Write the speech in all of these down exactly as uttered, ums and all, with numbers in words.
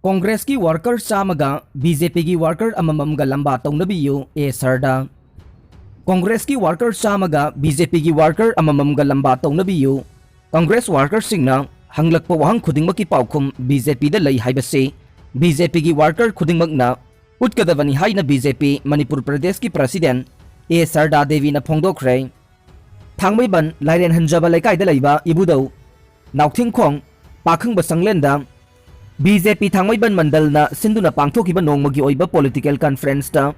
ꯀꯣꯡꯒ꯭ꯔꯦꯁꯀꯤ worker ꯆꯥꯝꯃꯒ B J ꯄꯤꯒꯤ worker ꯑꯃꯃꯝꯒ ꯂꯝꯕꯥ ꯇꯧꯅꯕꯤꯌꯨ, ꯑꯦ ꯁꯔꯗꯥ꯫ ꯀꯣꯡꯒ꯭ꯔꯦꯁꯀꯤ ꯋꯥꯔꯀꯔ ꯆꯥꯝꯃꯒ ꯕꯤ ꯖꯦ ꯄꯤꯒꯤ ꯋꯥꯔꯀꯔ ꯑꯃꯃꯝꯒ ꯂꯝꯕꯥ ꯇꯧꯅꯕꯤꯌꯨ꯫ ꯀꯣꯡꯒ꯭ꯔꯦꯁ ꯋꯥꯔꯀꯔꯁꯤꯡꯅ ꯍꯪꯂꯛꯄ ꯋꯥꯍꯪ ꯈꯨꯗꯤꯡꯃꯛꯀꯤ ꯄꯥꯎꯈꯨꯝ ꯕꯤ ꯖꯦ ꯄꯤꯗ ꯂꯩ ꯍꯥꯏꯕꯁꯤ ꯕꯤ ꯖꯦ ꯄꯤꯒꯤ ꯋꯥꯔꯀꯔ ꯈꯨꯗꯤꯡꯃꯛꯅ ꯎꯠꯀꯗꯕꯅꯤ ꯍꯥꯏꯅ ꯕꯤ ꯖꯦ ꯄꯤ ꯃꯅꯤꯄꯨꯔ ꯄ꯭ꯔꯗꯦꯁꯀꯤ ꯄ꯭ꯔꯁꯤꯗꯦꯟ ꯑꯦ ꯁꯔꯗꯥ ꯗꯦꯕꯤꯅ ꯐꯣꯡꯗꯣꯛꯈ꯭ꯔꯦ꯫ ꯊꯥꯡꯃꯩꯕꯟ ꯂꯥꯏꯔꯦꯟ ꯍꯟꯖꯕ ꯂꯩꯀꯥꯏꯗ ꯂꯩꯕ ꯏꯕꯨꯙꯧ ꯅꯥꯎꯊꯤꯡꯈꯣꯡ ꯄꯥꯈꯪꯕ ꯁꯪꯂꯦꯟꯗ ꯕꯤ ꯖꯦ ꯄꯤ ꯊꯥꯡꯃꯩꯕꯟ ꯃꯟꯗꯜꯅ ꯁꯤꯟꯗꯨꯅ ꯄꯥꯡꯊꯣꯛꯈꯤꯕ ꯅꯣꯡꯃꯒꯤ ꯑꯣꯏꯕ ꯄꯣꯂꯤꯇꯤꯀꯦꯜ ꯀꯟꯐꯔꯦꯟꯁꯇ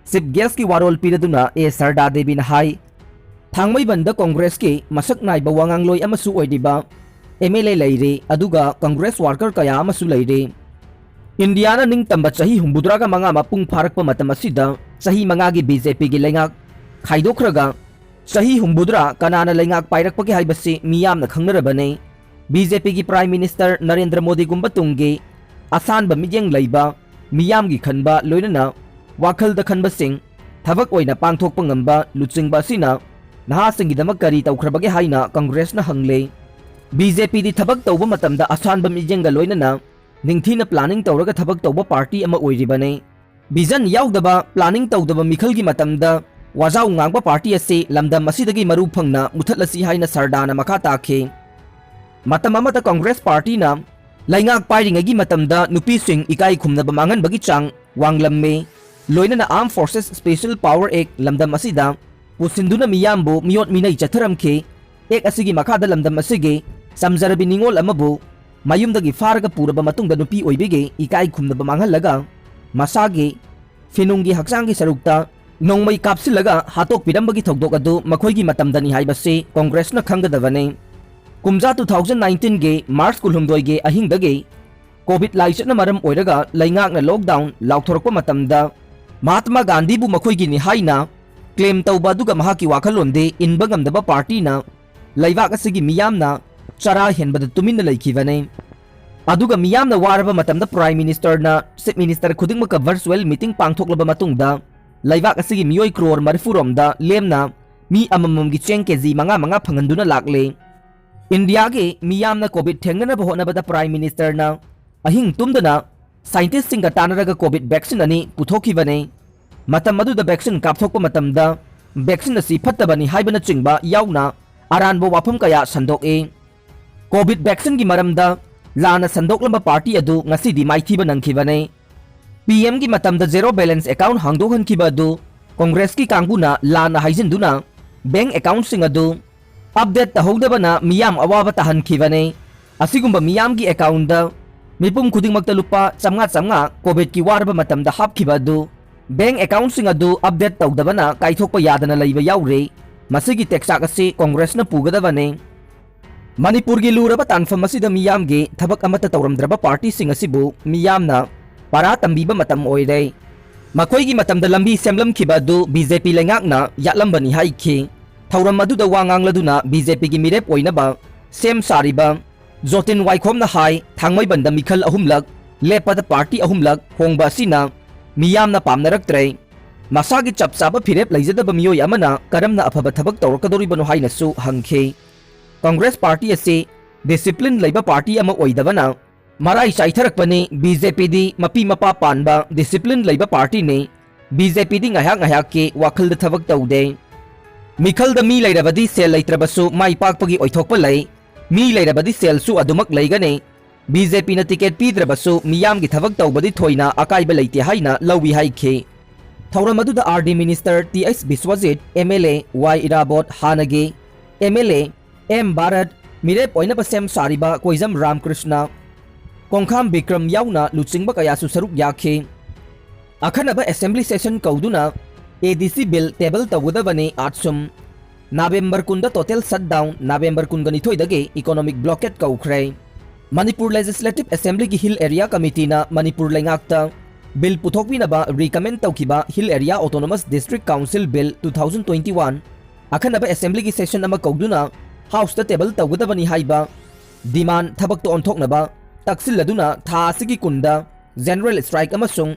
ꯆꯤꯐ ꯒꯦꯁꯀꯤ ꯋꯥꯔꯣꯜ ꯄꯤꯔꯗꯨꯅ ꯑꯦ ꯁꯔꯗꯥ ꯗꯦꯕꯤꯅ ꯍꯥꯏ, ꯊꯥꯡꯃꯩꯕꯟꯗ ꯀꯣꯡꯒ꯭ꯔꯦꯁꯀꯤ ꯃꯁꯛ ꯅꯥꯏꯕ ꯋꯥꯉꯥꯡꯂꯣꯏ ꯑꯃꯁꯨ ꯑꯣꯏꯔꯤꯕ ꯑꯦꯝ ꯑꯦꯜ ꯑꯦ ꯂꯩꯔꯤ, ꯑꯗꯨꯒ ꯀꯣꯡꯒ꯭ꯔꯦꯁ ꯋꯥꯔꯀꯔ ꯀꯌꯥ ꯑꯃꯁꯨ ꯂꯩꯔꯤ꯫ ꯏꯟꯗꯤꯌꯥꯅ ꯅꯤꯡꯇꯝꯕ ꯆꯍꯤ ꯍꯨꯝꯐꯨꯇꯔꯥꯒ ꯃꯉꯥ ꯃꯄꯨꯡ ꯐꯥꯔꯛꯄ ꯃꯇꯝ ꯑꯁꯤꯗ ꯆꯍꯤ ꯃꯉꯥꯒꯤ ꯕꯤ ꯖꯦ ꯄꯤꯒꯤ ꯂꯩꯉꯥꯛ ꯈꯥꯏꯗꯣꯛꯈ꯭ꯔꯒ ꯆꯍꯤ ꯍꯨꯝꯐꯨꯇꯔꯥ ꯀꯅꯥꯅ ꯂꯩꯉꯥꯛ ꯄꯥꯏꯔꯛꯄꯒꯦ ꯍꯥꯏꯕꯁꯤ ꯃꯤꯌꯥꯝꯅ ꯈꯪꯅꯔꯕꯅꯤ꯫ ꯕꯤ ꯖꯦ ꯄꯤꯒꯤ ꯄ꯭ꯔꯥꯏꯝ ꯃꯤꯅꯤꯁꯇꯔ ꯅꯔꯦꯟꯗ꯭ꯔ ꯃꯣꯗꯤꯒꯨꯝꯕ ꯇꯨꯡꯒꯤ ꯑꯁꯥꯟꯕ ꯃꯤꯠꯌꯦꯡ ꯂꯩꯕ, ꯃꯤꯌꯥꯝꯒꯤ ꯈꯟꯕ, ꯂꯣꯏꯅꯅ ꯋꯥꯈꯜꯗ ꯈꯟꯕꯁꯤꯡ ꯊꯕꯛ ꯑꯣꯏꯅ ꯄꯥꯡꯊꯣꯛꯄ ꯉꯝꯕ ꯂꯨꯆꯤꯡꯕ ꯑꯁꯤꯅ ꯅꯍꯥꯁꯤꯡꯒꯤꯗꯃꯛ ꯀꯔꯤ ꯇꯧꯈ꯭ꯔꯕꯒꯦ ꯍꯥꯏꯅ ꯀꯪꯒ꯭ꯔꯦꯁꯅ ꯍꯪꯂꯦ꯫ ꯕꯤ ꯖꯦ ꯄꯤꯗꯤ ꯊꯕꯛ ꯇꯧꯕ ꯃꯇꯝꯗ ꯑꯁꯥꯟꯕ ꯃꯤꯠꯌꯦꯡꯒ ꯂꯣꯏꯅꯅ ꯅꯤꯡꯊꯤꯅ ꯄ꯭ꯂꯥꯅꯤꯡ ꯇꯧꯔꯒ ꯊꯕꯛ ꯇꯧꯕ ꯄꯥꯔꯇꯤ ꯑꯃ ꯑꯣꯏꯔꯤꯕꯅꯤ꯫ ꯚꯤꯖꯟ ꯌꯥꯎꯗꯕ, ꯄ꯭ꯂꯥꯅꯤꯡ ꯇꯧꯗꯕ ꯃꯤꯈꯜꯒꯤ ꯃꯇꯝꯗ ꯋꯥꯖꯥꯎ ꯉꯥꯡꯕ ꯄꯥꯔꯇꯤ ꯑꯁꯤ ꯂꯝꯗꯝ ꯑꯁꯤꯗꯒꯤ ꯃꯔꯨ ꯐꯪꯅ ꯃꯨꯊꯠꯂꯁꯤ ꯍꯥꯏꯅ ꯁꯔꯗꯥꯅ ꯃꯈꯥ ꯇꯥꯈꯤ꯫ ꯃꯇꯝ ꯑꯃꯗ ꯀꯪꯒ꯭ꯔꯦꯁ ꯄꯥꯔꯇꯤꯅ ꯂꯩꯉꯥꯛ ꯄꯥꯏꯔꯤꯉꯩꯒꯤ ꯃꯇꯝꯗ ꯅꯨꯄꯤꯁꯤꯡ ꯏꯀꯥꯏ ꯈꯨꯝꯅꯕ ꯃꯥꯡꯍꯟꯕꯒꯤ ꯆꯥꯡ ꯋꯥꯡꯂꯝꯃꯤ꯫ ꯂꯣꯏꯅꯅ Armed Forces Special Power Act ꯂꯝꯗꯝ ꯑꯁꯤꯗ ꯄꯨꯁꯤꯟꯗꯨꯅ ꯃꯤꯌꯥꯝꯕꯨ ꯃꯤꯑꯣꯠ ꯃꯤꯅꯩ ꯆꯠꯊꯔꯝꯈꯤ꯫ ꯑꯦꯛ ꯑꯁꯤꯒꯤ ꯃꯈꯥꯗ ꯂꯝꯗꯝ ꯑꯁꯤꯒꯤ ꯆꯝꯖꯔꯕꯤ ꯅꯤꯉꯣꯜ ꯑꯃꯕꯨ ꯃꯌꯨꯝꯗꯒꯤ ꯐꯥꯔꯒ ꯄꯨꯔꯕ ꯃꯇꯨꯡꯗ ꯅꯨꯄꯤ ꯑꯣꯏꯕꯤꯒꯤ ꯏꯀꯥꯏ ꯈꯨꯝꯅꯕ ꯃꯥꯡꯍꯜꯂꯒ ꯃꯁꯥꯒꯤ ꯐꯤꯅꯨꯡꯒꯤ ꯍꯛꯆꯥꯡꯒꯤ ꯁꯔꯨꯛꯇ ꯅꯣꯡꯃꯩ ꯀꯥꯞꯁꯤꯜꯂꯒ ꯍꯥꯠꯇꯣꯛꯄꯤꯔꯝꯕꯒꯤ ꯊꯧꯗꯣꯛ ꯑꯗꯨ ꯃꯈꯣꯏꯒꯤ ꯃꯇꯝꯗꯅꯤ ꯍꯥꯏꯕꯁꯤ ꯀꯣꯡꯒ꯭ꯔꯦꯁꯅ ꯈꯪꯒꯗꯕꯅꯤ꯫ ꯀꯨꯝꯖꯥ two thousand nineteenꯒꯤ ꯃꯥꯔꯆ ꯀꯨꯟꯍꯨꯝꯗꯣꯏꯒꯤ ꯑꯍꯤꯡꯗꯒꯤ ꯀꯣꯚꯤꯗ ꯂꯥꯏꯆꯠꯅ ꯃꯔꯝ ꯑꯣꯏꯔꯒ ꯂꯩꯉꯥꯛꯅ ꯂꯣꯛꯗꯥꯎꯟ ꯂꯥꯎꯊꯣꯔꯛꯄ ꯃꯇꯝꯗ ꯃꯍꯥꯠꯃꯥ ꯒꯥꯟꯙꯤꯕꯨ ꯃꯈꯣꯏꯒꯤꯅꯤ ꯍꯥꯏꯅ ꯀ꯭ꯂꯦꯝ ꯇꯧꯕ ꯑꯗꯨꯒ ꯃꯍꯥꯛꯀꯤ ꯋꯥꯈꯜꯂꯣꯟꯗꯤ ꯏꯟꯕ ꯉꯝꯗꯕ ꯄꯥꯔꯇꯤꯅ ꯂꯩꯕꯥꯛ ꯑꯁꯤꯒꯤ ꯃꯤꯌꯥꯝꯅ ꯆꯔꯥ ꯍꯦꯟꯕꯗ ꯇꯨꯃꯤꯟꯅ ꯂꯩꯈꯤꯕꯅꯤ꯫ ꯑꯗꯨꯒ ꯃꯤꯌꯥꯝꯅ ꯋꯥꯔꯕ ꯃꯇꯝꯗ ꯄ꯭ꯔꯥꯏꯝ ꯃꯤꯅꯤꯁꯇꯔꯅ ꯆꯤꯐ ꯃꯤꯅꯤꯁꯇꯔ ꯈꯨꯗꯤꯡꯃꯛꯀ ꯚꯔꯆꯨꯋꯦꯜ ꯃꯤꯇꯤꯡ ꯄꯥꯡꯊꯣꯛꯂꯕ ꯃꯇꯨꯡꯗ ꯂꯩꯕꯥꯛ ꯑꯁꯤꯒꯤ ꯃꯤꯑꯣꯏ ꯀ꯭ꯔꯣꯔ ꯃꯔꯤꯐꯨ ꯔꯣꯝꯗ ꯂꯦꯝꯅ ꯃꯤ ꯑꯃꯃꯝꯒꯤ ꯆꯦꯡ ꯀꯦꯖꯤ ꯃꯉꯥ ꯃꯉꯥ ꯐꯪꯍꯟꯗꯨꯅ ꯂꯥꯛꯂꯦ꯫ ꯏꯟꯗꯤꯌꯥꯒꯤ ꯃꯤꯌꯥꯝꯅ ꯀꯣꯚꯤꯗ ꯊꯦꯡꯅꯅꯕ ꯍꯣꯠꯅꯕꯗ ꯄ꯭ꯔꯥꯏꯝ ꯃꯤꯅꯤꯁꯇꯔꯅ ꯑꯍꯤꯡ ꯇꯨꯝꯗꯅ ꯁꯥꯏꯟꯇꯤꯁꯁꯤꯡꯒ ꯇꯥꯟꯅꯔꯒ ꯀꯣꯚꯤꯗ ꯚꯦꯛꯁꯤꯟ ꯑꯅꯤ ꯄꯨꯊꯣꯛꯈꯤꯕꯅꯤ꯫ ꯃꯇꯝ ꯑꯗꯨꯗ ꯚꯦꯛꯁꯤꯟ ꯀꯥꯞꯊꯣꯛꯄ ꯃꯇꯝꯗ ꯚꯦꯛꯁꯤꯟ ꯑꯁꯤ ꯐꯠꯇꯕꯅꯤ ꯍꯥꯏꯕꯅꯆꯤꯡꯕ ꯌꯥꯎꯅ ꯑꯔꯥꯟꯕ ꯋꯥꯐꯝ ꯀꯌꯥ ꯁꯟꯗꯣꯛꯏ꯫ ꯀꯣꯚꯤꯗ ꯚꯦꯛꯁꯤꯟꯒꯤ ꯃꯔꯝꯗ ꯂꯥꯟꯅ ꯁꯟꯗꯣꯛꯂꯝꯕ ꯄꯥꯔꯇꯤ ꯑꯗꯨ ꯉꯁꯤꯗꯤ ꯃꯥꯏꯊꯤꯕ ꯅꯪꯈꯤꯕꯅꯤ꯫ ꯄꯤ ꯑꯦꯝꯒꯤ ꯃꯇꯝꯗ ꯖꯦꯔꯣ ꯕꯦꯂꯦꯟꯁ ꯑꯦꯀꯥꯎꯟ ꯍꯥꯡꯗꯣꯛꯍꯟꯈꯤꯕ ꯑꯗꯨ ꯀꯣꯡꯒ꯭ꯔꯦꯁꯀꯤ ꯀꯥꯡꯕꯨꯅ ꯂꯥꯟꯅ ꯍꯥꯏꯖꯤꯟꯗꯨꯅ ꯕꯦꯡꯛ ꯑꯦꯀꯥꯎꯟꯁꯤꯡ ꯑꯗꯨ ꯑꯞꯗꯦꯠ ꯇꯧꯍꯧꯗꯕꯅ ꯃꯤꯌꯥꯝ ꯑꯋꯥꯕ ꯇꯥꯍꯟꯈꯤꯕꯅꯤ꯫ ꯑꯁꯤꯒꯨꯝꯕ ꯃꯤꯌꯥꯝꯒꯤ ꯑꯦꯀꯥꯎꯟꯗ ꯃꯤꯄꯨꯝ ꯈꯨꯗꯤꯡꯃꯛꯇ ꯂꯨꯄꯥ ꯆꯥꯝꯃꯉꯥ ꯆꯥꯝꯃꯉꯥ ꯀꯣꯚꯤꯗꯀꯤ ꯋꯥꯔꯕ ꯃꯇꯝꯗ ꯍꯥꯞꯈꯤꯕ ꯑꯗꯨ ꯕꯦꯡꯛ ꯑꯦꯀꯥꯎꯟꯁꯤꯡ ꯑꯗꯨ ꯑꯞꯗꯦꯠ ꯇꯧꯗꯕꯅ ꯀꯥꯏꯊꯣꯛꯄ ꯌꯥꯗꯅ ꯂꯩꯕ ꯌꯥꯎꯔꯤ꯫ ꯃꯁꯤꯒꯤ ꯇꯦꯛꯆꯥꯛ ꯑꯁꯤ ꯀꯣꯡꯒ꯭ꯔꯦꯁꯅ ꯄꯨꯒꯗꯕꯅꯤ꯫ ꯃꯅꯤꯄꯨꯔꯒꯤ ꯂꯨꯔꯕ ꯇꯥꯟꯐꯝ ꯑꯁꯤꯗ ꯃꯤꯌꯥꯝꯒꯤ ꯊꯕꯛ ꯑꯃꯠꯇ ꯇꯧꯔꯝꯗ꯭ꯔꯕ ꯄꯥꯔꯇꯤꯁꯤꯡ ꯑꯁꯤꯕꯨ ꯃꯤꯌꯥꯝꯅ ꯄꯔꯥ ꯇꯝꯕꯤꯕ ꯃꯇꯝ ꯑꯣꯏꯔꯦ꯫ ꯃꯈꯣꯏꯒꯤ ꯃꯇꯝꯗ ꯂꯝꯕꯤ ꯁꯦꯝꯂꯝꯈꯤꯕ ꯑꯗꯨ ꯕꯤ ꯖꯦ ꯄꯤ ꯂꯩꯉꯥꯛꯅ ꯌꯥꯠꯂꯝꯕꯅꯤ ꯍꯥꯏꯈꯤ꯫ ꯊꯧꯔꯝ ꯑꯗꯨꯗ ꯋꯥ ꯉꯥꯡꯂꯗꯨꯅ ꯕꯤ ꯖꯦ ꯄꯤꯒꯤ ꯃꯤꯔꯦꯞ ꯑꯣꯏꯅꯕ ꯁꯦꯝ ꯁꯥꯔꯤꯕ ꯖꯣꯇꯤꯟ ꯋꯥꯏꯈꯣꯝꯅ ꯍꯥꯏ, ꯊꯥꯡꯃꯩꯕꯟꯗ ꯃꯤꯈꯜ ꯑꯍꯨꯝꯂꯛ ꯂꯦꯞꯄꯗ ꯄꯥꯔꯇꯤ ꯑꯍꯨꯝꯂꯛ ꯍꯣꯡꯕ ꯑꯁꯤꯅ ꯃꯤꯌꯥꯝꯅ ꯄꯥꯝꯅꯔꯛꯇ꯭ꯔꯦ꯫ ꯃꯁꯥꯒꯤ ꯆꯞ ꯆꯥꯕ ꯐꯤꯔꯦꯞ ꯂꯩꯖꯗꯕ ꯃꯤꯑꯣꯏ ꯑꯃꯅ ꯀꯔꯝꯅ ꯑꯐꯕ ꯊꯕꯛ ꯇꯧꯔꯛꯀꯗꯧꯔꯤꯕꯅꯣ ꯍꯥꯏꯅꯁꯨ ꯍꯪꯈꯤ꯫ ꯀꯣꯡꯒ꯭ꯔꯦꯁ ꯄꯥꯔꯇꯤ ꯑꯁꯤ ꯗꯤꯁꯤꯄ꯭ꯂꯤꯟ ꯂꯩꯕ ꯄꯥꯔꯇꯤ ꯑꯃ ꯑꯣꯏꯗꯕꯅ ꯃꯔꯥꯏ ꯆꯥꯏꯊꯔꯛꯄꯅꯤ꯫ ꯕꯤ ꯖꯦ ꯄꯤꯗꯤ ꯃꯄꯤ ꯃꯄꯥ ꯄꯥꯟꯕ ꯗꯤꯁꯤꯄ꯭ꯂꯤꯟ ꯂꯩꯕ ꯄꯥꯔꯇꯤꯅꯤ꯫ ꯕꯤ ꯖꯦ ꯄꯤꯗꯤ ꯉꯥꯏꯍꯥꯛ ꯉꯥꯏꯍꯥꯛꯀꯤ ꯋꯥꯈꯜꯗ ꯊꯕꯛ ꯇꯧꯗꯦ꯫ ꯃꯤꯈꯜꯗ ꯃꯤ ꯂꯩꯔꯕꯗꯤ ꯁꯦꯜ ꯂꯩꯇ꯭ꯔꯕꯁꯨ ꯃꯥꯏ ꯄꯥꯛꯄꯒꯤ ꯑꯣꯏꯊꯣꯛꯄ ꯂꯩ꯫ ꯃꯤ ꯂꯩꯔꯕꯗꯤ ꯁꯦꯜꯁꯨ ꯑꯗꯨꯃꯛ ꯂꯩꯒꯅꯤ꯫ ꯕꯤ ꯖꯦ ꯄꯤꯅ ꯇꯤꯀꯦꯠ ꯄꯤꯗ꯭ꯔꯕꯁꯨ ꯃꯤꯌꯥꯝꯒꯤ ꯊꯕꯛ ꯇꯧꯕꯗꯤ ꯊꯣꯏꯅ ꯑꯀꯥꯏꯕ ꯂꯩꯇꯦ ꯍꯥꯏꯅ ꯂꯧꯏ ꯍꯥꯏꯈꯤ꯫ ꯊꯧꯔꯝ ꯑꯗꯨꯗ R D minister T H Biswajit, M L A Y Irabot, ꯍꯥꯟꯅꯒꯤ M L A M Bharat, ꯃꯤꯔꯦꯞ ꯑꯣꯏꯅꯕ ꯁꯦꯝ ꯁꯥꯔꯤꯕ ꯀꯣꯏꯖꯝ ꯔꯥꯝꯀ꯭ꯔꯤꯁꯅ, ꯀꯣꯡꯈꯥꯝ ꯕꯤꯀ꯭ꯔꯝ ꯌꯥꯎꯅ ꯂꯨꯆꯤꯡꯕ ꯀꯌꯥꯁꯨ ꯁꯔꯨꯛ ꯌꯥꯈꯤ꯫ ꯑꯈꯟꯅꯕ ꯑꯦꯁꯦꯝꯕ꯭ꯂꯤ ꯁꯦꯁꯟ ꯀꯧꯗꯨꯅ ꯑꯦ ꯗꯤ ꯁꯤ ꯕꯤꯜ ꯇꯦꯕꯜ ꯇꯧꯒꯗꯕꯅꯤ꯫ ꯑꯥꯠꯁꯨꯝ ꯅꯕꯦꯝꯕꯔ ꯀꯨꯟꯗ ꯇꯣꯇꯦꯜ ꯁꯠꯗꯥꯎꯟ, ꯅꯕꯦꯝꯕꯔ ꯀꯨꯟꯒ ꯅꯤꯊꯣꯏꯗꯒꯤ ꯏꯀꯣꯅꯣꯃꯤꯛ ꯕ꯭ꯂꯣꯀꯦꯠ ꯀꯧꯈ꯭ꯔꯦ꯫ ꯃꯅꯤꯄꯨꯔ ꯂꯦꯖꯤꯁꯂꯦꯇꯤꯚ ꯑꯦꯁꯦꯝꯕ꯭ꯂꯤꯒꯤ ꯍꯤꯜ ꯑꯦꯔꯤꯌꯥ ꯀꯃꯤꯇꯤꯅ ꯃꯅꯤꯄꯨꯔ ꯂꯩꯉꯥꯛꯇ ꯕꯤꯜ ꯄꯨꯊꯣꯛꯄꯤꯅꯕ ꯔꯤꯀꯃꯦꯟ ꯇꯧꯈꯤꯕ hill area autonomous district council bill two thousand twenty one ꯑꯈꯟꯅꯕ ꯑꯦꯁꯦꯝꯕ꯭ꯂꯤꯒꯤ ꯁꯦꯁꯟ ꯑꯃ ꯀꯧꯗꯨꯅ ꯍꯥꯎꯁꯇ ꯇꯦꯕꯜ ꯇꯧꯒꯗꯕꯅꯤ ꯍꯥꯏꯕ ꯗꯤꯃꯥꯟ ꯊꯕꯛꯇ ꯑꯣꯟꯊꯣꯛꯅꯕ ꯇꯛꯁꯤꯜꯂꯗꯨꯅ ꯊꯥ ꯑꯁꯤꯒꯤ ꯀꯨꯟꯗ ꯖꯦꯅꯔꯦꯜ ꯁ꯭ꯇ꯭ꯔꯥꯏꯛ ꯑꯃꯁꯨꯡ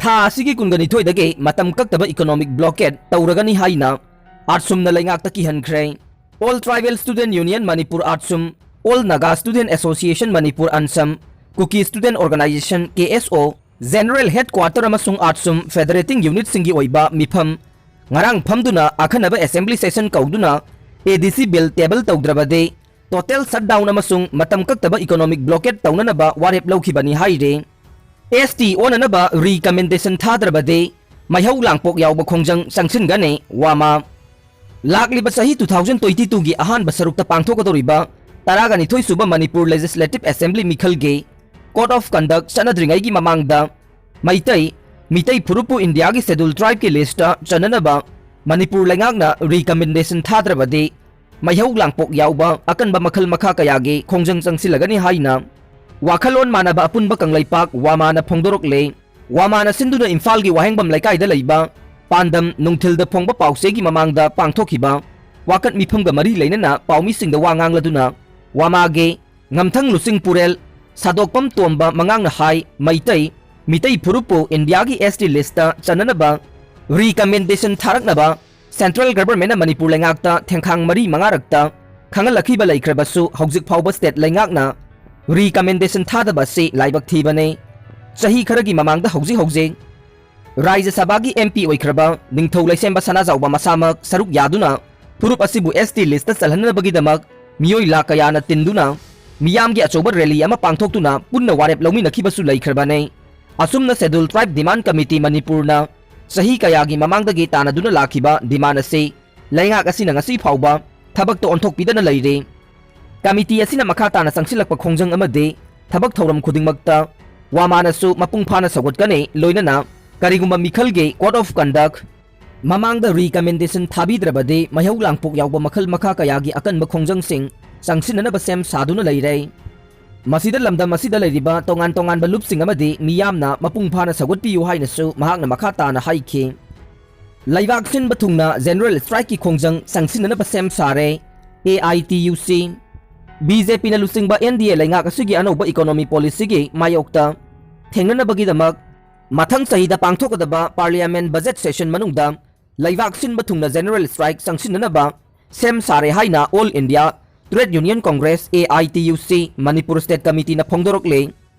ꯊꯥ ꯑꯁꯤꯒꯤ ꯀꯨꯟꯒ ꯅꯤꯊꯣꯏꯗꯒꯤ ꯃꯇꯝ ꯀꯛꯇꯕ ꯏꯀꯣꯅꯣꯃꯤꯛ ꯕ꯭ꯂꯣꯀꯦꯠ ꯇꯧꯔꯒꯅꯤ ꯍꯥꯏꯅ ꯑꯥꯠꯁꯨꯝꯅ ꯂꯩꯉꯥꯛꯇ ꯀꯤꯍꯟꯈ꯭ꯔꯦ꯫ All tribal student union Manipur, ATSUM, all Naga student association Manipur, ANSAM, Kuki Student Organization, K S O, General Headquarter ꯑꯃꯁꯨꯡ ꯑꯥꯠꯁꯨꯝ Federating Unitꯁꯤꯡꯒꯤ ꯑꯣꯏꯕ ꯃꯤꯐꯝ ꯉꯔꯥꯡ ꯐꯝꯗꯨꯅ ꯑꯈꯟꯅꯕ Assembly Session ꯀꯧꯗꯨꯅ A D C Bill table ꯇꯧꯗ꯭ꯔꯕꯗꯤ Total shutdown ꯑꯃꯁꯨꯡ ꯃꯇꯝ ꯀꯛꯇꯕ economic blockade ꯇꯧꯅꯅꯕ ꯋꯥꯔꯦꯞ ꯂꯧꯈꯤꯕꯅꯤ ꯍꯥꯏꯔꯤ꯫ S T ꯑꯣꯟꯅꯅꯕ recommendation ꯊꯥꯗ꯭ꯔꯕꯗꯤ ꯃꯩꯍꯧ ꯂꯥꯡꯄꯣꯛ ꯌꯥꯎꯕ ꯈꯣꯡꯖꯪ ꯆꯪꯁꯤꯟꯒꯅꯤ ꯋꯥꯃꯥ꯫ ꯂꯥꯛꯂꯤꯕ ꯆꯍꯤ two thousand twenty twoꯒꯤ ꯑꯍꯥꯟꯕ ꯁꯔꯨꯛꯇ ꯄꯥꯡꯊꯣꯛꯀꯗꯧꯔꯤꯕ ꯇꯔꯥꯒ ꯅꯤꯊꯣꯏ ꯁꯨꯕ ꯃꯅꯤꯄꯨꯔ Legislative Assembly ꯃꯤꯈꯜꯒꯤ Code of Conduct ꯆꯠꯅꯗ꯭ꯔꯤꯉꯩꯒꯤ ꯃꯃꯥꯡꯗ ꯃꯩꯇꯩ, ꯃꯤꯇꯩ ꯐꯨꯔꯨꯞꯄꯨ ꯏꯟꯗꯤꯌꯥꯒꯤ Scheduled Tribeꯀꯤ listꯇ ꯆꯟꯅꯅꯕ ꯃꯅꯤꯄꯨꯔ ꯂꯩꯉꯥꯛꯅ recommendation ꯊꯥꯗ꯭ꯔꯕꯗꯤ ꯃꯩꯍꯧ ꯂꯥꯡꯄꯣꯛ ꯌꯥꯎꯕ ꯑꯀꯟꯕ ꯃꯈꯜ ꯃꯈꯥ ꯀꯌꯥꯒꯤ ꯈꯣꯡꯖꯪ ꯆꯪꯁꯤꯜꯂꯒꯅꯤ ꯍꯥꯏꯅ ꯋꯥꯈꯜꯂꯣꯟ ꯃꯥꯟꯅꯕ ꯑꯄꯨꯟꯕ ꯀꯪꯂꯩꯄꯥꯛ ꯋꯥꯃꯥꯅ ꯐꯣꯡꯗꯣꯔꯛꯂꯦ꯫ ꯋꯥꯃꯥꯅ ꯁꯤꯟꯗꯨꯅ ꯏꯝꯐꯥꯜꯒꯤ ꯋꯥꯍꯦꯡꯕꯝ ꯂꯩꯀꯥꯏꯗ ꯂꯩꯕ ꯄꯥꯟꯗꯝ ꯅꯨꯡꯊꯤꯜꯗ ꯐꯣꯡꯕ ꯄꯥꯎꯆꯦꯒꯤ ꯃꯃꯥꯡꯗ ꯄꯥꯡꯊꯣꯛꯈꯤꯕ ꯋꯥꯀꯠ ꯃꯤꯐꯝꯒ ꯃꯔꯤ ꯂꯩꯅꯅ ꯄꯥꯎꯃꯤꯁꯤꯡꯗ ꯋꯥ ꯉꯥꯡꯂꯗꯨꯅ ꯋꯥꯃꯥꯒꯤ ꯉꯝꯊꯪ ꯂꯨꯆꯤꯡ ꯄꯨꯔꯦꯜ ꯁꯥꯗꯣꯛꯄꯝ ꯇꯣꯝꯕ ꯃꯉꯥꯡꯅ ꯍꯥꯏ, ꯃꯩꯇꯩ, ꯃꯤꯇꯩ ꯐꯨꯔꯨꯞꯄꯨ ꯏꯟꯗꯤꯌꯥꯒꯤ S T listꯇ ꯆꯟꯅꯅꯕ recommendation ꯊꯥꯔꯛꯅꯕ Central Governmentꯅ Manipur ꯂꯩꯉꯥꯛꯇ ꯊꯦꯡꯈꯥꯡ ꯃꯔꯤ ꯃꯉꯥꯔꯛꯇ ꯈꯪꯍꯜꯂꯛꯈꯤꯕ ꯂꯩꯈ꯭ꯔꯕꯁꯨ ꯍꯧꯖꯤꯛ ꯐꯥꯎꯕ state ꯂꯩꯉꯥꯛꯅ recommendation ꯊꯥꯗꯕ ꯑꯁꯤ ꯂꯥꯏꯕꯛ ꯊꯤꯕꯅꯤ꯫ ꯆꯍꯤ ꯈꯔꯒꯤ ꯃꯃꯥꯡꯗ ꯍꯧꯖꯤꯛ ꯍꯧꯖꯤꯛ ꯔꯥꯖ꯭ꯌ ꯁꯚꯥꯒꯤ M P ꯑꯣꯏꯈ꯭ꯔꯕ ꯅꯤꯡꯊꯧ ꯂꯩꯁꯦꯝꯕ ꯁꯅꯥꯖꯥꯎꯕ ꯃꯁꯥꯃꯛ ꯁꯔꯨꯛ ꯌꯥꯗꯨꯅ ꯐꯨꯔꯨꯞ ꯑꯁꯤꯕꯨ S T listꯇ ꯆꯜꯍꯟꯅꯕꯒꯤꯗꯃꯛ ꯃꯤꯑꯣꯏ ꯂꯥꯈ ꯀꯌꯥꯅ ꯇꯤꯟꯗꯨꯅ ꯃꯤꯌꯥꯝꯒꯤ ꯑꯆꯧꯕ rally ꯑꯃ ꯄꯥꯡꯊꯣꯛꯇꯨꯅ ꯄꯨꯟꯅ ꯋꯥꯔꯦꯞ ꯂꯧꯃꯤꯟꯅꯈꯤꯕꯁꯨ ꯂꯩꯈ꯭ꯔꯕꯅꯤ꯫ ꯑꯁꯨꯝꯅ Scheduled Tribe Demand Committee ꯃꯅꯤꯄꯨꯔꯅ ꯆꯍꯤ ꯀꯌꯥꯒꯤ ꯃꯃꯥꯡꯗꯒꯤ ꯇꯥꯟꯅꯗꯨꯅ ꯂꯥꯛꯈꯤꯕ demand ꯑꯁꯤ ꯂꯩꯉꯥꯛ ꯑꯁꯤꯅ ꯉꯁꯤ ꯐꯥꯎꯕ ꯊꯕꯛꯇ ꯑꯣꯟꯊꯣꯛꯄꯤꯗꯅ ꯂꯩꯔꯤ꯫ Committee ꯑꯁꯤꯅ ꯃꯈꯥ ꯇꯥꯅ ꯆꯪꯁꯤꯜꯂꯛꯄ ꯈꯣꯡꯖꯪ ꯑꯃꯗꯤ ꯊꯕꯛ ꯊꯧꯔꯝ ꯈꯨꯗꯤꯡꯃꯛꯇ ꯋꯥꯃꯥꯅꯁꯨ ꯃꯄꯨꯡ ꯐꯥꯅ ꯁꯧꯒꯠꯀꯅꯤ, ꯂꯣꯏꯅꯅ ꯀꯔꯤꯒꯨꯝꯕ ꯃꯤꯈꯜꯒꯤ Code of Conduct ꯃꯃꯥꯡꯗ recommendation ꯊꯥꯕꯤꯗ꯭ꯔꯕꯗꯤ ꯃꯩꯍꯧ ꯂꯥꯡꯄꯣꯛ ꯌꯥꯎꯕ ꯃꯈꯜ ꯃꯈꯥ ꯀꯌꯥꯒꯤ ꯑꯀꯟꯕ ꯈꯣꯡꯖꯪꯁꯤꯡ ꯆꯪꯁꯤꯟꯅꯅꯕ ꯁꯦꯝ ꯁꯥꯗꯨꯅ ꯂꯩꯔꯦ꯫ ꯃꯁꯤꯗ ꯂꯝꯗꯝ ꯑꯁꯤꯗ ꯂꯩꯔꯤꯕ ꯇꯣꯉꯥꯟ ꯇꯣꯉꯥꯟꯕ ꯂꯨꯞꯁꯤꯡ ꯑꯃꯗꯤ ꯃꯤꯌꯥꯝꯅ ꯃꯄꯨꯡ ꯐꯥꯅ ꯁꯧꯒꯠꯄꯤꯌꯨ ꯍꯥꯏꯅꯁꯨ ꯃꯍꯥꯛꯅ ꯃꯈꯥ ꯇꯥꯅ ꯍꯥꯏꯈꯤ꯫ ꯂꯩꯕꯥꯛ ꯁꯤꯟꯕ ꯊꯨꯡꯅ General Strikeꯀꯤ ꯈꯣꯡꯖꯪ ꯆꯪꯁꯤꯟꯅꯅꯕ ꯁꯦꯝ ꯁꯥꯔꯦ꯫ A I T U C, B J Pꯅ ꯂꯨꯆꯤꯡꯕ N D A ꯂꯩꯉꯥꯛ ꯑꯁꯤꯒꯤ ꯑꯅꯧꯕ economy policyꯒꯤ ꯃꯥꯌꯣꯛꯇ ꯊꯦꯡꯅꯅꯕꯒꯤꯗꯃꯛ ꯃꯊꯪ ꯆꯍꯤꯗ ꯄꯥꯡꯊꯣꯛꯀꯗꯕ Parliament budget session ꯃꯅꯨꯡꯗ ꯂꯩꯕꯥꯛ ꯁꯤꯟꯕ ꯊꯨꯡꯅ General Strike ꯆꯪꯁꯤꯟꯅꯅꯕ ꯁꯦꯝ ꯁꯥꯔꯦ ꯍꯥꯏꯅ All India Trade Union Congress, A I T U C, Manipur State Committeeꯅ ꯐꯣꯡꯗꯣꯔꯛꯂꯤ꯫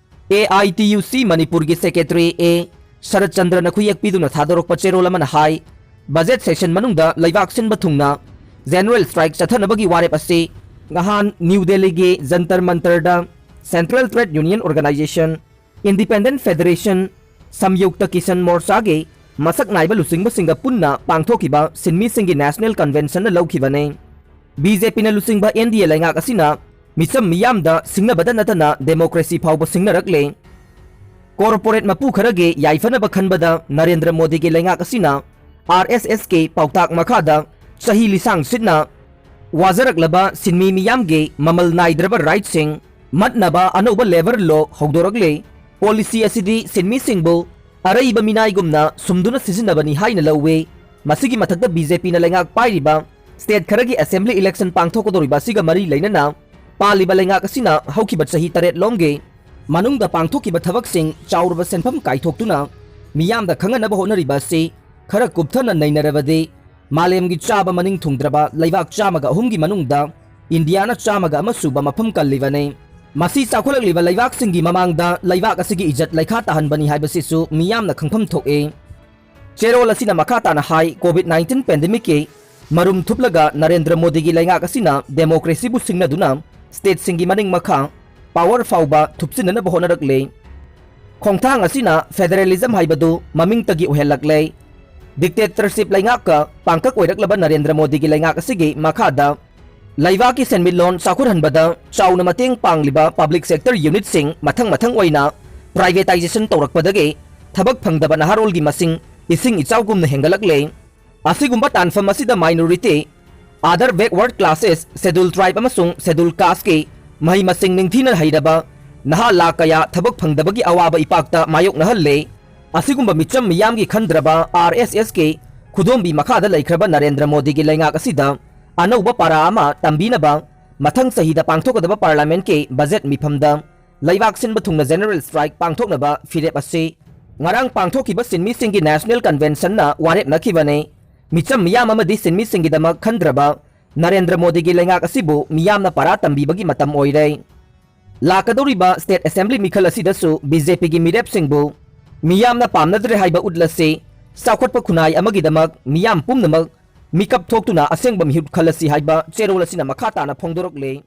A I T U C ꯃꯅꯤꯄꯨꯔꯒꯤ ꯁꯦꯀ꯭ꯔꯦꯇꯔꯤ ꯑꯦ ꯁꯔꯠ ꯆꯟꯗ꯭ꯔꯅ ꯈꯨꯌꯦꯛ ꯄꯤꯗꯨꯅ ꯊꯥꯗꯣꯔꯛꯄ ꯆꯦꯔꯣꯜ ꯑꯃꯅ ꯍꯥꯏ, ꯕꯖꯦꯠ ꯁꯦꯁꯟ ꯃꯅꯨꯡꯗ ꯂꯩꯕꯥꯛ ꯁꯤꯟꯕ ꯊꯨꯡꯅ ꯖꯦꯅꯔꯦꯜ ꯁ꯭ꯇ꯭ꯔꯥꯏꯛ ꯆꯠꯊꯅꯕꯒꯤ ꯋꯥꯔꯦꯞ ꯑꯁꯤ ꯉꯍꯥꯟ ꯅ꯭ꯌꯨ ꯗꯦꯜꯂꯤꯒꯤ ꯖꯟꯇꯔ ꯃꯟꯇꯔꯗ central trade union organisation, independent federation, Samyukta Kisan ꯃꯣꯔꯆꯥꯒꯤ ꯃꯁꯛ ꯅꯥꯏꯕ ꯂꯨꯆꯤꯡꯕꯁꯤꯡꯒ ꯄꯨꯟꯅ ꯄꯥꯡꯊꯣꯛꯈꯤꯕ ꯁꯤꯟꯃꯤꯁꯤꯡꯒꯤ ꯅꯦꯁꯅꯦꯜ ꯀꯟꯚꯦꯟꯁꯟꯅ ꯂꯧꯈꯤꯕꯅꯤ꯫ ꯕꯤ ꯖꯦ ꯄꯤꯅ ꯂꯨꯆꯤꯡꯕ ꯑꯦꯟ ꯗꯤ ꯑꯦ ꯂꯩꯉꯥꯛ ꯑꯁꯤꯅ ꯃꯤꯆꯝ ꯃꯤꯌꯥꯝꯗ ꯁꯤꯡꯅꯕꯗ ꯅꯠꯇꯅ ꯗꯦꯃꯣꯀ꯭ꯔꯦꯁꯤ ꯐꯥꯎꯕ ꯁꯤꯡꯅꯔꯛꯂꯦ꯫ ꯀꯣꯔꯄꯣꯔꯦꯠ ꯃꯄꯨ ꯈꯔꯒꯤ ꯌꯥꯏꯐꯅꯕ ꯈꯟꯕꯗ ꯅꯔꯦꯟꯗ꯭ꯔ ꯃꯣꯗꯤꯒꯤ ꯂꯩꯉꯥꯛ ꯑꯁꯤꯅ ꯑꯥꯔ ꯑꯦꯁ ꯑꯦꯁꯀꯤ ꯄꯥꯎꯇꯥꯛ ꯃꯈꯥꯗ ꯆꯍꯤ ꯂꯤꯁꯥꯡ ꯁꯤꯠꯅ ꯋꯥꯖꯔꯛꯂꯕ ꯁꯤꯟꯃꯤ ꯃꯤꯌꯥꯝꯒꯤ ꯃꯃꯜ ꯅꯥꯏꯗ꯭ꯔꯕ ꯔꯥꯏꯠꯁꯤꯡ ꯃꯠꯅꯕ ꯑꯅꯧꯕ ꯂꯦꯕꯔ ꯂꯣ ꯍꯧꯗꯣꯔꯛꯂꯦ꯫ ꯄꯣꯂꯤꯁꯤ ꯑꯁꯤꯗꯤ ꯁꯤꯟꯃꯤꯁꯤꯡꯕꯨ ꯑꯔꯩꯕ ꯃꯤꯅꯥꯏꯒꯨꯝꯅ ꯁꯨꯝꯗꯨꯅ ꯁꯤꯖꯤꯟꯅꯕꯅꯤ ꯍꯥꯏꯅ ꯂꯧꯏ꯫ ꯃꯁꯤꯒꯤ ꯃꯊꯛꯇ ꯕꯤ ꯖꯦ ꯄꯤꯅ ꯂꯩꯉꯥꯛ ꯄꯥꯏꯔꯤꯕ ꯁ꯭ꯇꯦꯠ ꯈꯔꯒꯤ ꯑꯦꯁꯦꯝꯕ꯭ꯂꯤ ꯏꯂꯦꯛꯁꯟ ꯄꯥꯡꯊꯣꯛꯀꯗꯧꯔꯤꯕ ꯑꯁꯤꯒ ꯃꯔꯤ ꯂꯩꯅꯅ ꯄꯥꯜꯂꯤꯕ ꯂꯩꯉꯥꯛ ꯑꯁꯤꯅ ꯍꯧꯈꯤꯕ ꯆꯍꯤ ꯇꯔꯦꯠ ꯂꯣꯝꯒꯤ ꯃꯅꯨꯡꯗ ꯄꯥꯡꯊꯣꯛꯈꯤꯕ ꯊꯕꯛꯁꯤꯡ ꯆꯥꯎꯔꯕ ꯁꯦꯟꯐꯝ ꯀꯥꯏꯊꯣꯛꯇꯨꯅ ꯃꯤꯌꯥꯝꯗ ꯈꯪꯍꯟꯅꯕ ꯍꯣꯠꯅꯔꯤꯕ ꯑꯁꯤ ꯈꯔ ꯀꯨꯞꯊꯅ ꯅꯩꯅꯔꯕꯗꯤ ꯃꯥꯂꯦꯝꯒꯤ ꯆꯥꯕ ꯃꯅꯤꯡ ꯊꯨꯡꯗ꯭ꯔꯕ ꯂꯩꯕꯥꯛ ꯆꯥꯝꯃꯒ ꯑꯍꯨꯝꯒꯤ ꯃꯅꯨꯡꯗ ꯏꯟꯗꯤꯌꯥꯅ ꯆꯥꯝꯃꯒ ꯑꯃ ꯁꯨꯕ ꯃꯐꯝ ꯀꯜꯂꯤꯕꯅꯤ꯫ ꯃꯁꯤ ꯆꯥꯎꯈꯠꯂꯛꯂꯤꯕ ꯂꯩꯕꯥꯛꯁꯤꯡꯒꯤ ꯃꯃꯥꯡꯗ ꯂꯩꯕꯥꯛ ꯑꯁꯤꯒꯤ ꯏꯖꯠ ꯂꯩꯈꯥ ꯇꯥꯍꯟꯕꯅꯤ ꯍꯥꯏꯕꯁꯤꯁꯨ ꯃꯤꯌꯥꯝꯅ ꯈꯪꯐꯝ ꯊꯣꯛꯏ꯫ ꯆꯦꯔꯣꯜ ꯑꯁꯤꯅ ꯃꯈꯥ ꯇꯥꯅ ꯍꯥꯏ, ꯀꯣꯚꯤꯗ ꯅꯥꯏꯟꯇꯤꯟ ꯄꯦꯟꯗꯦꯃꯤꯛꯀꯤ ꯃꯔꯨꯝ ꯊꯨꯞꯂꯒ ꯅꯔꯦꯟꯗ꯭ꯔ ꯃꯣꯗꯤꯒꯤ ꯂꯩꯉꯥꯛ ꯑꯁꯤꯅ ꯗꯦꯃꯣꯀ꯭ꯔꯦꯁꯤꯕꯨ ꯁꯤꯡꯅꯗꯨꯅ ꯁ꯭ꯇꯦꯠꯁꯤꯡꯒꯤ ꯃꯅꯤꯡ ꯃꯈꯥ ꯄꯥꯋꯔ ꯐꯥꯎꯕ ꯊꯨꯞꯆꯤꯟꯅꯅꯕ ꯍꯣꯠꯅꯔꯛꯂꯦ꯫ ꯈꯣꯡꯊꯥꯡ ꯑꯁꯤꯅ ꯐꯦꯗꯔꯦꯂꯤꯖꯝ ꯍꯥꯏꯕꯗꯨ ꯃꯃꯤꯡꯇꯒꯤ ꯑꯣꯏꯍꯜꯂꯛꯂꯦ꯫ ꯗꯤꯛꯇꯦꯇꯔꯁꯤꯞ ꯂꯩꯉꯥꯛꯀ ꯄꯥꯡꯀꯛ ꯑꯣꯏꯔꯛꯂꯕ ꯅꯔꯦꯟꯗ꯭ꯔ ꯃꯣꯗꯤꯒꯤ ꯂꯩꯉꯥꯛ ꯑꯁꯤꯒꯤ ꯃꯈꯥꯗ ꯂꯩꯕꯥꯛꯀꯤ ꯁꯦꯟꯃꯤꯠꯂꯣꯟ ꯆꯥꯎꯈꯠꯍꯟꯕꯗ ꯆꯥꯎꯅ ꯃꯇꯦꯡ ꯄꯥꯡꯂꯤꯕ ꯄꯕ꯭ꯂꯤꯛ ꯁꯦꯛꯇꯔ ꯌꯨꯅꯤꯠꯁꯤꯡ ꯃꯊꯪ ꯃꯊꯪ ꯑꯣꯏꯅ ꯄ꯭ꯔꯥꯏꯚꯦꯇꯥꯏꯖꯦꯁꯟ ꯇꯧꯔꯛꯄꯗꯒꯤ ꯊꯕꯛ ꯐꯪꯗꯕ ꯅꯍꯥꯔꯣꯜꯒꯤ ꯃꯁꯤꯡ ꯏꯁꯤꯡ ꯏꯆꯥꯎꯒꯨꯝꯅ ꯍꯦꯟꯒꯠꯂꯛꯂꯦ꯫ ꯑꯁꯤꯒꯨꯝꯕ ꯇꯥꯟꯐꯝ ꯑꯁꯤꯗ minority, other backward classes, scheduled tribe ꯑꯃꯁꯨꯡ ꯁꯦꯗꯨꯜ ꯀꯥꯁꯀꯤ ꯃꯍꯩ ꯃꯁꯤꯡ ꯅꯤꯡꯊꯤꯅ ꯍꯩꯔꯕ ꯅꯍꯥ ꯂꯥꯈ ꯀꯌꯥ ꯊꯕꯛ ꯐꯪꯗꯕꯒꯤ ꯑꯋꯥꯕ ꯏꯄꯥꯛꯇ ꯃꯥꯌꯣꯛꯅꯍꯜꯂꯦ꯫ ꯑꯁꯤꯒꯨꯝꯕ ꯃꯤꯆꯝ ꯃꯤꯌꯥꯝꯒꯤ ꯈꯟꯗ꯭ꯔꯕ ꯑꯥꯔ ꯑꯦꯁ ꯑꯦꯁꯀꯤ ꯈꯨꯗꯣꯝꯕꯤ ꯃꯈꯥꯗ ꯂꯩꯈ꯭ꯔꯕ ꯅꯔꯦꯟꯗ꯭ꯔ ꯃꯣꯗꯤꯒꯤ ꯂꯩꯉꯥꯛ ꯑꯁꯤꯗ ꯑꯅꯧꯕ ꯄꯥꯔꯥ ꯑꯃ ꯇꯝꯕꯤꯅꯕ ꯃꯊꯪ ꯆꯍꯤꯗ ꯄꯥꯡꯊꯣꯛꯀꯗꯕ ꯄꯥꯔꯂꯥꯃꯦꯟꯠꯀꯤ ꯕꯖꯦꯠ ꯃꯤꯐꯝꯗ ꯂꯩꯕꯥꯛ ꯁꯤꯟꯕ ꯊꯨꯡꯅ ꯖꯦꯅꯔꯦꯜ ꯁ꯭ꯇ꯭ꯔꯥꯏꯛ ꯄꯥꯡꯊꯣꯛꯅꯕ ꯐꯤꯔꯦꯞ ꯑꯁꯤ ꯉꯔꯥꯡ ꯄꯥꯡꯊꯣꯛꯈꯤꯕ ꯁꯤꯟꯃꯤꯁꯤꯡꯒꯤ ꯅꯦꯁꯅꯦꯜ ꯀꯟꯚꯦꯟꯁꯟꯅ ꯋꯥꯔꯦꯞꯅꯈꯤꯕꯅꯤ꯫ ꯃꯤꯆꯝ ꯃꯤꯌꯥꯝ ꯑꯃꯗꯤ ꯁꯤꯟꯃꯤꯁꯤꯡꯒꯤꯗꯃꯛ ꯈꯟꯗ꯭ꯔꯕ ꯅꯔꯦꯟꯗ꯭ꯔ ꯃꯣꯗꯤꯒꯤ ꯂꯩꯉꯥꯛ ꯑꯁꯤꯕꯨ ꯃꯤꯌꯥꯝꯅ ꯄꯥꯔꯥ ꯇꯝꯕꯤꯕꯒꯤ ꯃꯇꯝ ꯑꯣꯏꯔꯦ꯫ ꯂꯥꯛꯀꯗꯧꯔꯤꯕ state assembly ꯃꯤꯈꯜ ꯑꯁꯤꯗꯁꯨ BJPꯒꯤ ꯃꯤꯔꯦꯞꯁꯤꯡꯕꯨ ꯃꯤꯌꯥꯝꯅ ꯄꯥꯝꯅꯗ꯭ꯔꯦ ꯍꯥꯏꯕ ꯎꯠꯂꯁꯤ꯫ ꯆꯥꯎꯈꯠꯄ ꯈꯨꯟꯅꯥꯏ ꯑꯃꯒꯤꯗꯃꯛ ꯃꯤꯌꯥꯝ ꯄꯨꯝꯅꯃꯛ ꯃꯤꯀꯞ ꯊꯣꯛꯇꯨꯅ ꯑꯁꯦꯡꯕ ꯃꯤꯍꯨꯠ ꯈꯜꯂꯁꯤ ꯍꯥꯏꯕ ꯆꯦꯔꯣꯜ ꯑꯁꯤꯅ ꯃꯈꯥ ꯇꯥꯅ ꯐꯣꯡꯗꯣꯔꯛꯂꯤ꯫